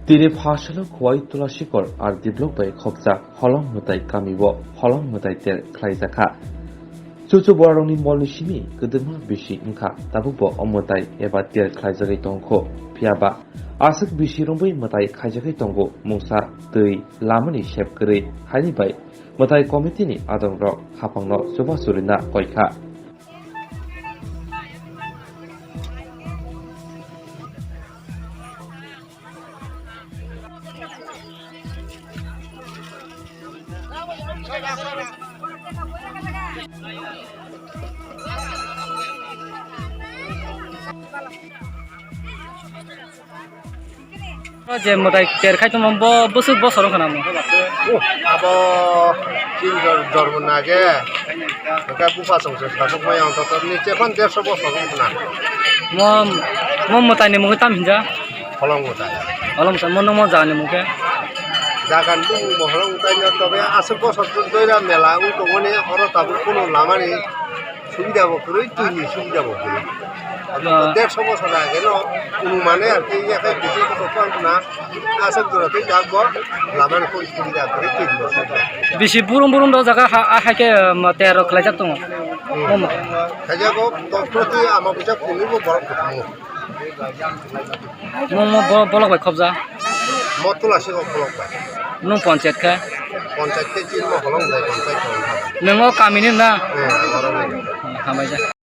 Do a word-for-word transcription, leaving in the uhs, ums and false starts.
Tini phasalo Khowai Tulasikor R D block bai khopjak Holong Mwtai kamio Holong Mwtai ter khlaijakha. Chuchu borarokni molni simi kwdwma bisi wngkha, tabukbo o mwtai eba ter khlaijagwi tongkho. Phiyaba aswk bisi romwi mwtai khaijagwi tongo, mungsa twi lamani sep kwrwi haini bai mwtai committee ni adongrok haphangno chubachu rwna koikha. Je mwtai ter khai tongma bo bwswk bosor wngkha namo. Oh, abo chini jor-, jormo nage, hwnkhe bupha chwngsa sajwk maya wng totoni chephan derso bosor wngkha na. Mo, mo mwtai ni mungwi tam hinja? Holong mwtai. Holong mwtai, mo nungmo jagani mung khe? Jagani bumung bo holong mwtai no, tobe aswk bosor doira mela wng tongmani, oro tabuk kunu lamani subida bo kwrwi, twi ni subida bo kwrwi. Ah. Derso bosor age no, kunu mane ar ki yakhai bisi bosor tong na, aswk jora twi jak bo, lamani kunu subida kwrwi, twi ni subida. Bisi burum burum do jaga ha, ha, hai khe, um, ter rok khlai jak tongo. Hmm. Mo mo. Khaja go, to proti ama bisa kunu bo borok kutungo. Mo mo bo-, bolok bai khobja. Mo Tulasikor bolok bai. Nung panchayat khe? Panchayat khe chini mo holong jai panchayat khe. Nung o kamini na? Eh, borok ni. Hambai ja.